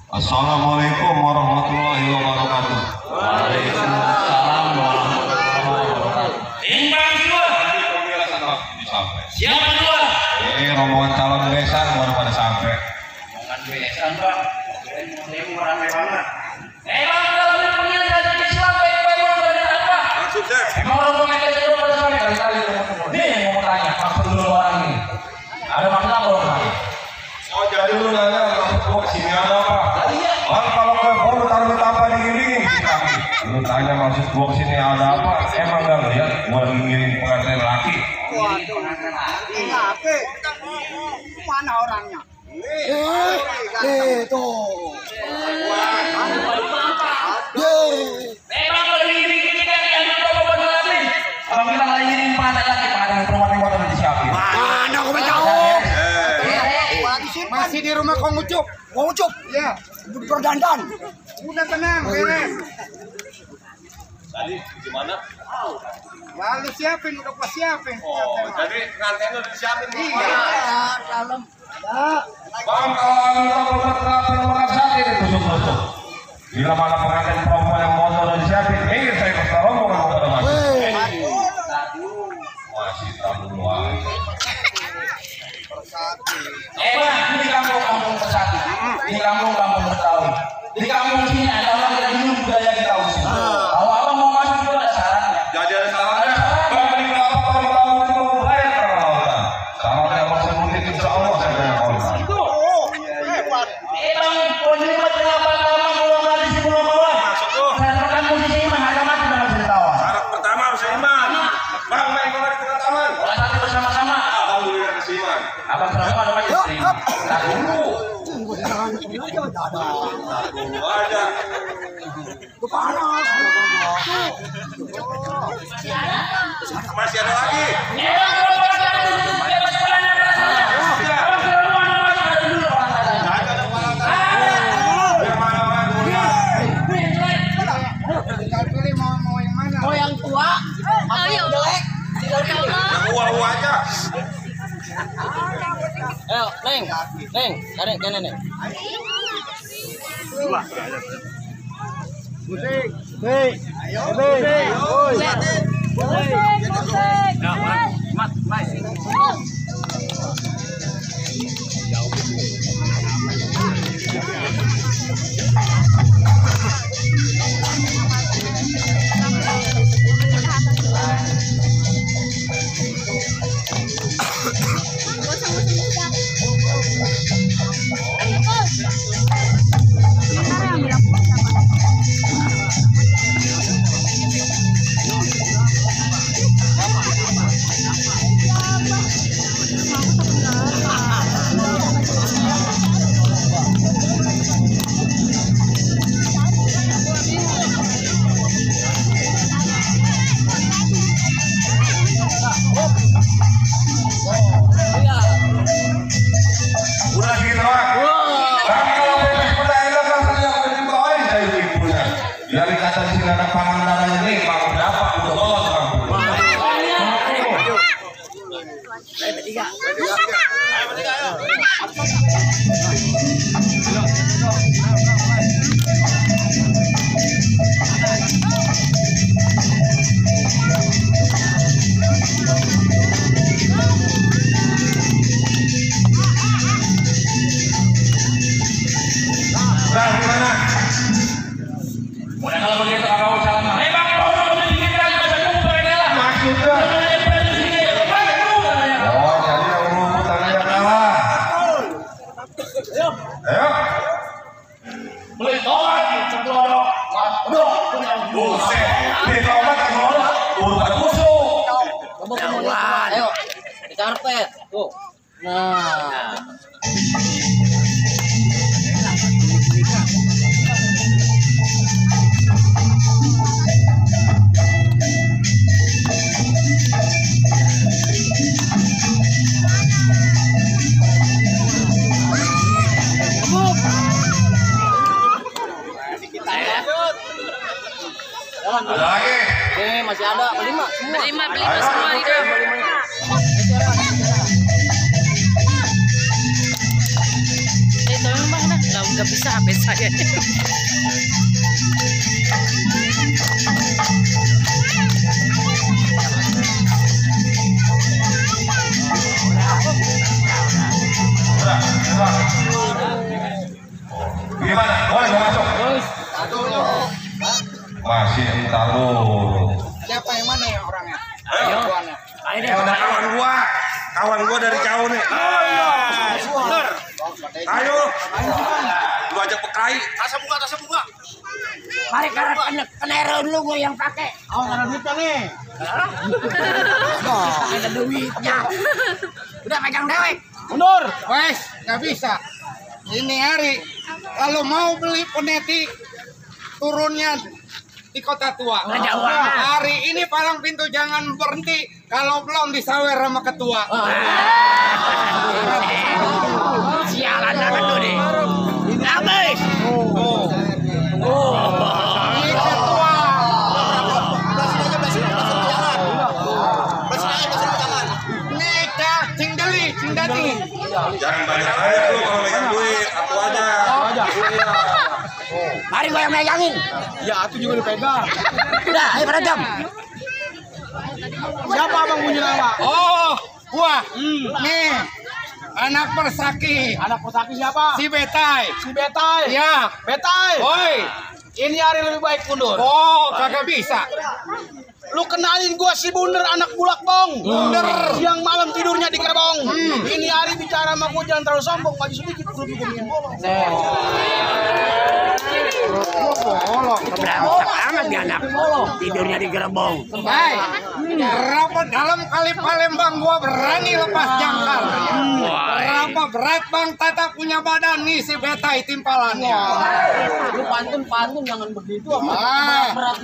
Assalamualaikum warahmatullahi wabarakatuh. Waalaikumsalam warahmatullahi wabarakatuh. Imbang dua. Siapa dua? Rombongan calon besan baru pada sampai. Rombongan besan bang. Ini rame banget. Bang, kalau ini punya dari Islam baik-baik dari apa? Langsung deh. Emang rombongan itu dulu pada sampai kali-kali. Nih yang mau tanya, maksud dulu orang ini. Ada maksud apa orang ini? Oh jadi lu nanya maksud kesini ada apa? Iya. Kalau ke baru taruh ditambah dingin-dingin. Lu tanya maksud gua kesini ada apa? Emang gak lihat gua ngirim pengantin laki. Waduh, kenapa? Mana orangnya? Itu. Memang kalau ini kita yang coba bantu lagi. Kalau kita lagi ngirim pengantin laki, pengantin perempuan yang mau disiapin. Mana aku tahu? Masih di rumah Kong Ucup. Kong Ucup. Iya. Berdandan. Udah tenang, beres. Tadi gimana? Lalu siapin, udah gua siapin. Jadi pengantin udah disiapin. Iya. Dalam. Ada. Bang, kalau kita berpendapat nomor satu ini tusuk-tusuk. Bila mana pengantin perempuan yang motor udah disiapin, ingin saya ke rombongan motor masuk. Masih tahu aja. Bang, ini kampung-kampung Persati. Ini kampung-kampung Betawi. Di kampung sini ada orang yang dulu budaya kita usir. Kalau abang mau masuk itu ada syaratnya. Jadi ada salahnya. Bang, ini kenapa kalau tahu itu bayar peralatan? Sama kayak masih mungkin insya Allah saya bayar peralatan. Bang, posisi kenapa kamu belum kali di pulau bawah? Saya kan posisi iman harga mati dalam ceritawa. Syarat pertama harus iman. Bang, main bola di tengah taman. Bola satu bersama-sama. Alhamdulillah kasih iman. Abang perempuan ada masih terima. Nah dulu. Dulu aja. Masih ada lagi. Mau yang tua? Ayo. Jelek. Yang uang aja. Ayo, Neng, tarik ke nenek. Musik. Musik. Ayo. Musik. Udah gitu doang. Tapi kalau pepes pedagang rasanya udah dibawain saya ibunya. Dari kata di sini ada pangan darahnya nih, pangan berapa? Udah bawa sekarang. Nah, gimana? Udah kalau begitu abang mau salam. Bang, mau dikit lagi bisa jumpa lah. Maksudnya? Oh, jadi yang rumputan aja kalah. Ayo. Beli tomat, ceplok. Aduh, Buset. Beli tomat gimana? Urutan busuk. Ayo, di karpet. Tuh. Nah. Ada lagi. Nih, masih ada. Berlima semua. Berlima semua itu. Itu memang dah. Nggak bisa HP saya. Gimana? Boleh mau masuk? Masih entar lu. Siapa yang mana ya orangnya? Ayo. Kawan gua dari jauh nih. Bener. Ayo. Lu ajak pekai. Tas bunga. Mari kenero dulu gue yang pakai. Oh, karena duitnya nih. Ada duitnya. Udah pegang dewek. Mundur. Wes, nggak bisa. Ini hari kalau mau beli peneti turunnya di Kota Tua. Hari ini palang pintu jangan berhenti kalau belum disawer sama ketua. Sialan akan lu deh. Habis. Ini ketua. Nih, cing dali. Jangan banyak aja lu kalau megang duit, aku aja. Mari gue yang megangin. Ya, aku juga dipegang. Udah, ayo pada jam. Siapa abang punya nama? Oh, gua. Nih, anak Persaki. Anak Persaki siapa? Si Betai. Ya, Betai. Oi, ini hari lebih baik mundur. Oh, kagak bisa. Lu kenalin gua si Bunder anak bulak bong. Bunder. Siang malam tidurnya di gerbong. Ini hari bicara sama gua jangan terlalu sombong, maju sedikit perut gua bikin bolong. Berangkat amat dia anak. Tidurnya di gerbong. Baik. Berapa dalam kali Palembang gua berani lepas jangkar. Berapa berat Bang Tata punya badan nih si Betai timpalannya. Lu pantun jangan begitu.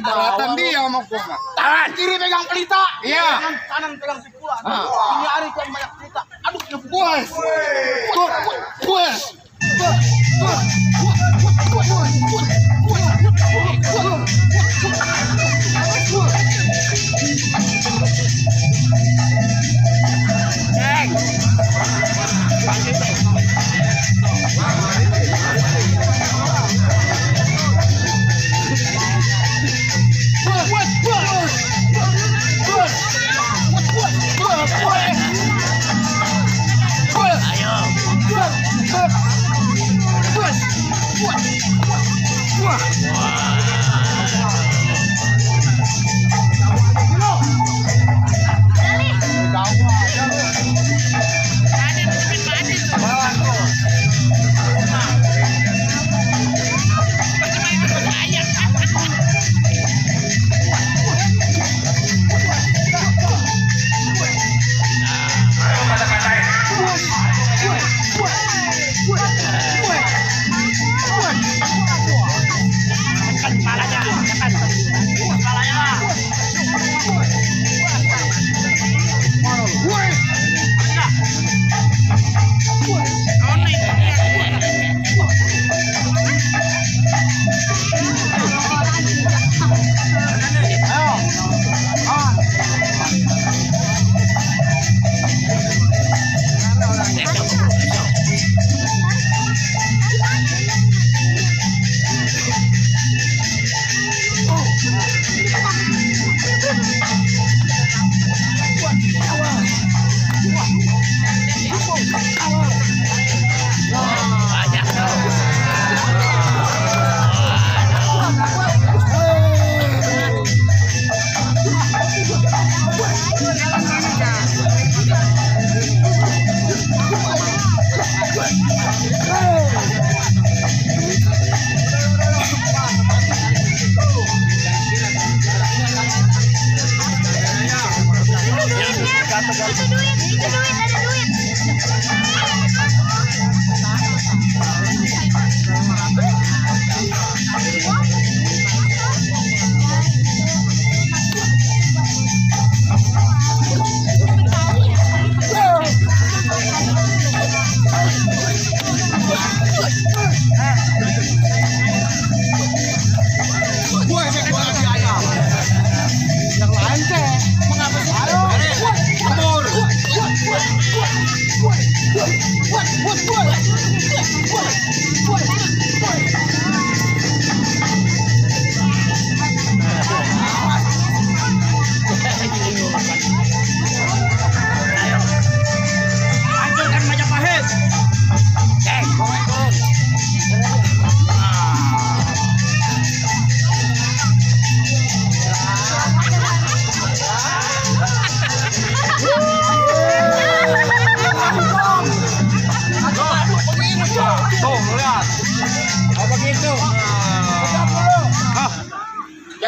Kelihatan dia sama gua mah. Tangan. Kiri pegang pelita. Iya. Kanan pegang pikulan. Ini hari kan banyak pelita. Aduh, puas. Puas. What?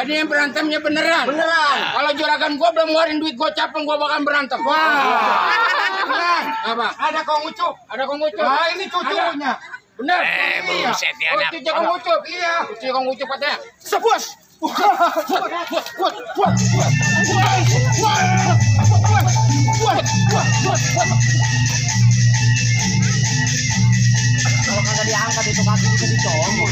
Jadi yang berantemnya beneran. Kalau juragan gua belum ngeluarin duit gocap, gua bakal berantem. Wah. Apa? Ada Kong Ucup. Nah, ini cucunya. Bener. Buset ya anak. Cucu Kong Ucup. Iya. Cucu Kong Ucup katanya. Sebus. Kalau kagak diangkat itu kaki bisa dicomot.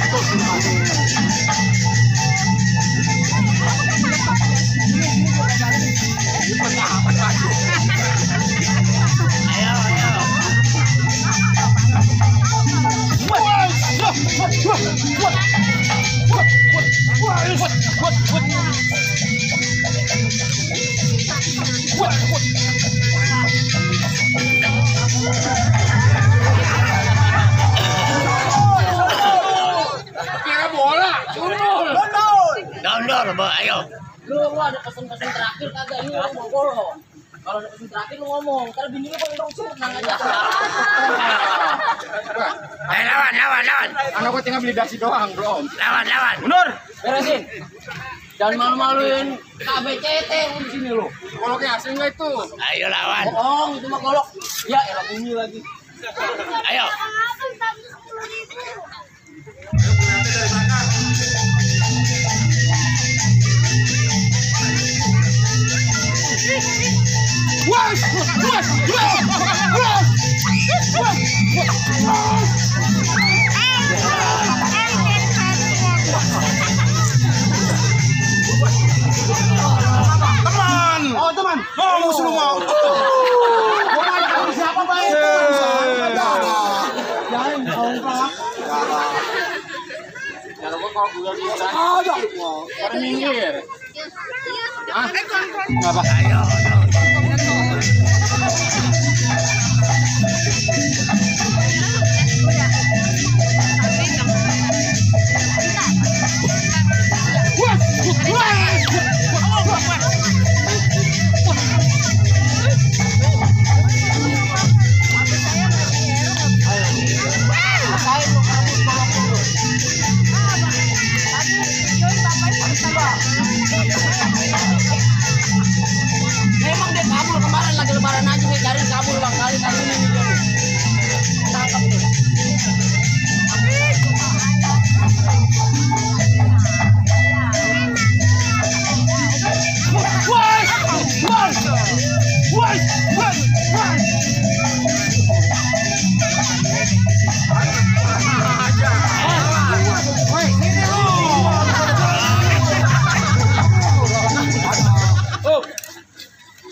Kira bola, Dondol, ayo. Lu ada pesan-pesan terakhir kagak ini lu mau follow. Kalau ada pesan terakhir lu ngomong, kalau bini lu paling dong tenang aja. Lawan. anak gua tinggal beli dasi doang belum. Lawan. Mundur. Beresin. Jangan malu-maluin KBCT di sini lu. Kalau kayak asli nggak itu? Ayo lawan. Bohong itu mah golok. Ya elah bunyi lagi. Ayo. Teman. Oh, musuh mau. Siapa baik? Jangan kompak. Kalau gua kalau bulan ini ada. Orang minggir. Ah, apa? Ayo. Memang dia kabur kemarin lagi lebaran aja nih cari kabur bang kali ini dia. Tangkap nih.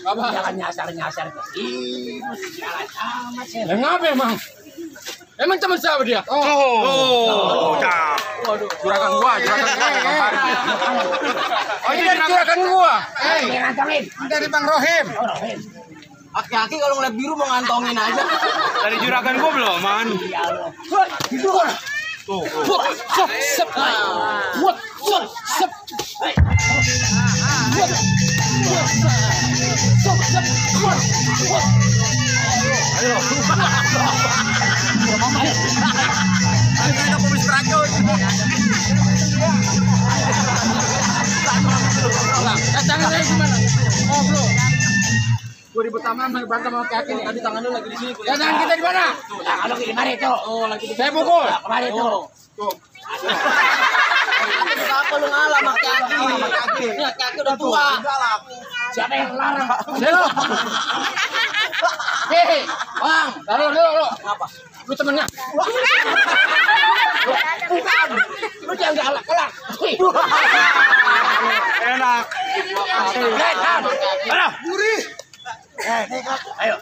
Apa? Jangan nyasar. Ih, jalan amat sih. Ngapa emang? Emang teman siapa dia? Waduh, juragan gua. Oh, ini dari juragan gua. Ngantongin. Dari Bang Rohim. Aki-aki kalau ngeliat biru mau ngantongin aja. Dari juragan gua belum, man. Ya Allah. Tuh. Tangan saya gimana? Oh, bro. 2000 taman berantem sama kaki nih. Tadi tangan lu lagi di sini. Ya, tangan kita di mana? Tangan lu di mana itu? Oh, lagi di Saya pukul. kemarin itu. Tuh. Apa lu ngalah sama kaki? Ini kaki udah tua. Siapa yang larang? Delo. Hei, Bang, taruh dulu. apa? Lu temennya. Bukan. Lu jangan galak-galak. Enak. Gurih. Ayo.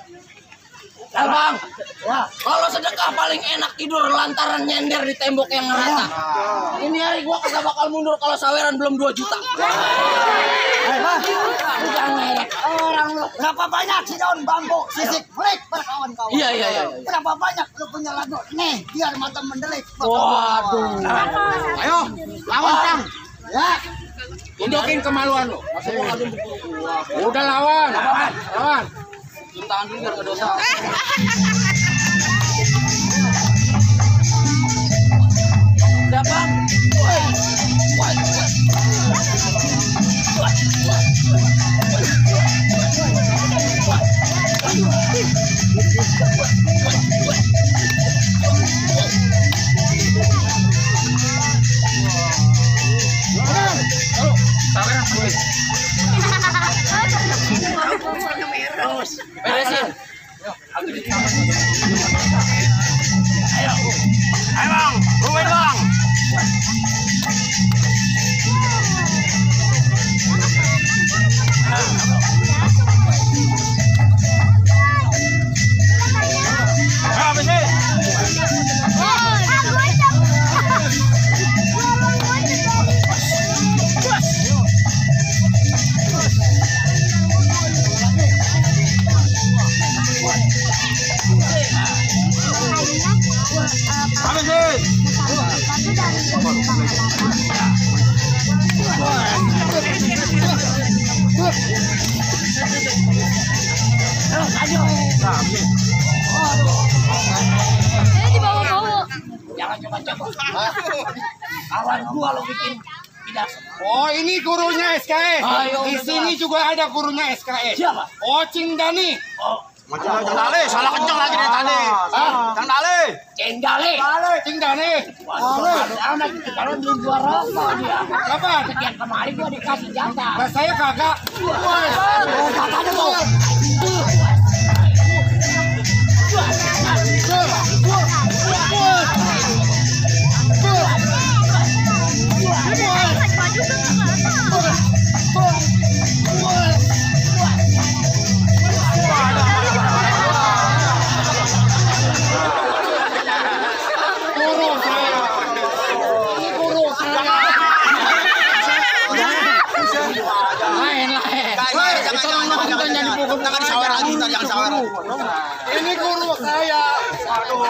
Ya bang, kalau sedekah paling enak tidur lantaran nyender di tembok yang rata. Ini hari gua kagak bakal mundur kalau saweran belum 2 juta. Lu jangan ngerek orang lu. Berapa banyak si daun bambu sisik flik berkawan-kawan. Iya. Berapa banyak lu punya lagu? Nih, biar mata mendelik. Waduh. Ayo, lawan Cang. Ya, Tunjukin kemaluan lu. Udah lawan. Lawan. Cium tangan dulu biar kedosa. Udah bang. Woi. Ayo bang, ruwet bang. Jangan coba-coba. Kawan gua lo bikin tidak. Oh, ini gurunya SKS. Ayo, Di sini juga ada gurunya SKS. Siapa? Cing Dani. Cang Dale, salah kenceng lagi dari tadi. Cang Dale. Cendale. Cing Dani. Anak kalau belum gua rokok dia. Kapan? Sekian kemarin gua dikasih jatah. Nah, saya kagak. Oh, katanya mau. Ini guru saya. Aduh.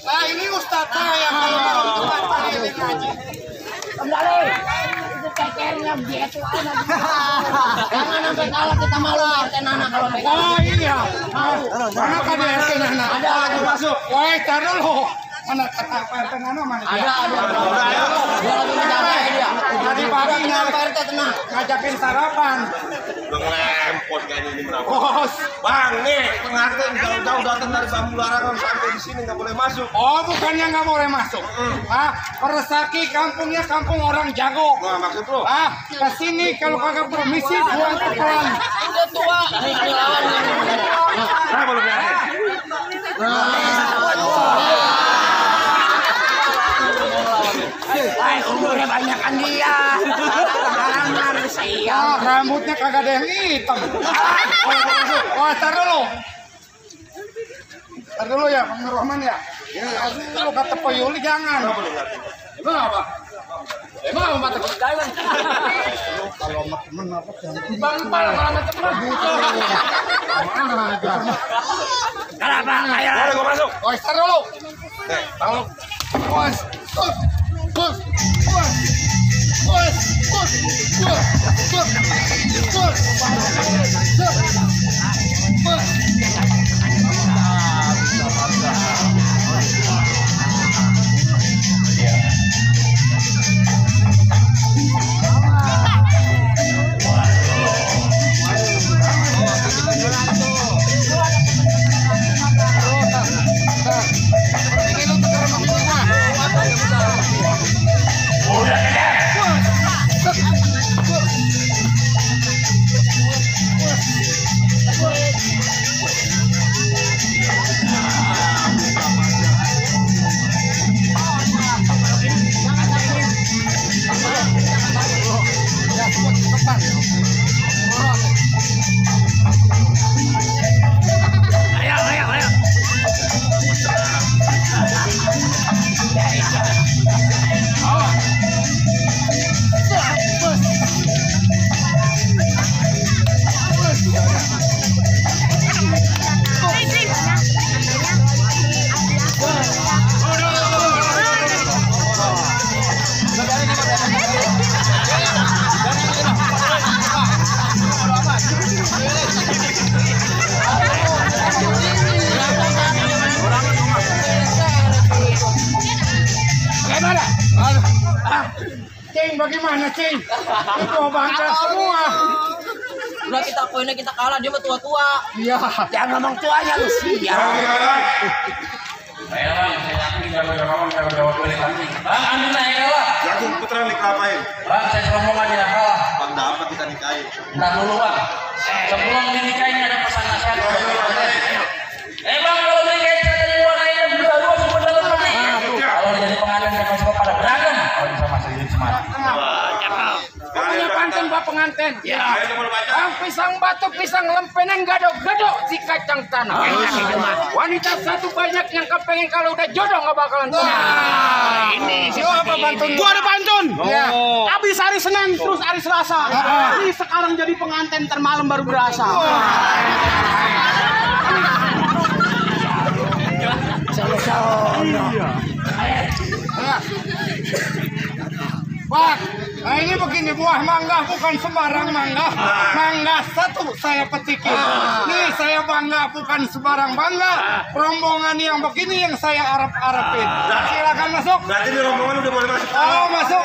Nah, ini ustaz saya kalau mau ustaz saya ini ngaji. Kembali. Itu cekernya gitu aja. Jangan sampai kalah kita malu RT Nana kalau megang. Oh iya. Mana kan RT Nana? Ada lagi masuk. Woi, tar dulu. Mana kata RT Nana mana dia? Ada. Dia lagi ngejaga dia. Tadi pagi Pak RT tenang. ngajakin sarapan. Lempot kayaknya ini berapa? Bos. Bang, nih pengantin jauh-jauh datang dari Bambulara sampai di sini nggak boleh masuk. Oh, bukannya nggak boleh masuk. Ah, Persaki kampungnya kampung orang jago. Nah, maksud lo? Ah, kesini kalau kagak permisi buang pukulan. Itu tua. Ini lawan. Nah, belum lihat. Umurnya banyak kan dia. Ah, rambutnya kagak ada yang hitam. Oh, tar dulu. Tar dulu ya, Bang Rohman ya. Lu kata Pak Yuli jangan. Emang apa? Emang apa mata kedawan? Kalau sama temen apa jangan. Bang, kalau sama temen gitu. Kenapa? Ayo. Boleh gua masuk? Oh, tar dulu. Tahu. Bos. Bos. Bos. Bos. Bos. Bos. Bos. Bos. Bos. Cing, bagaimana Cing? Itu bangga semua. Udah kita poinnya kita kalah, dia mah tua-tua. Iya. Jangan ngomong tuanya lu sih. Ya. Ayo bang, saya yakin kalau ngomong kalau jawab boleh kami. Bang, ambil naik lah. Jadi putra nikahin. Bang, saya ngomong aja kalah. Bang, dapat kita nikahin. Ntar dulu bang. Sebelum dinikahin ada pesan nasihat. Bang, kalau pengantin. Ayo coba lu baca. Ang pisang batu, pisang lempenan, gadok-gadok si kacang tanah. Wanita satu banyak yang kepengen kalau udah jodoh nggak bakalan tunangan. Ini apa pantun? Gua ada pantun. Ya. Abis hari Senin terus hari Selasa. Ini sekarang jadi pengantin termalam baru berasa. Pak, nah ini begini, buah mangga bukan sembarang mangga. Mangga satu saya petikin. Nih saya bangga, bukan sembarang bangga. Rombongan yang begini yang saya arep-arepin. Silakan masuk. Berarti di rombongan udah boleh masuk. Oh, masuk.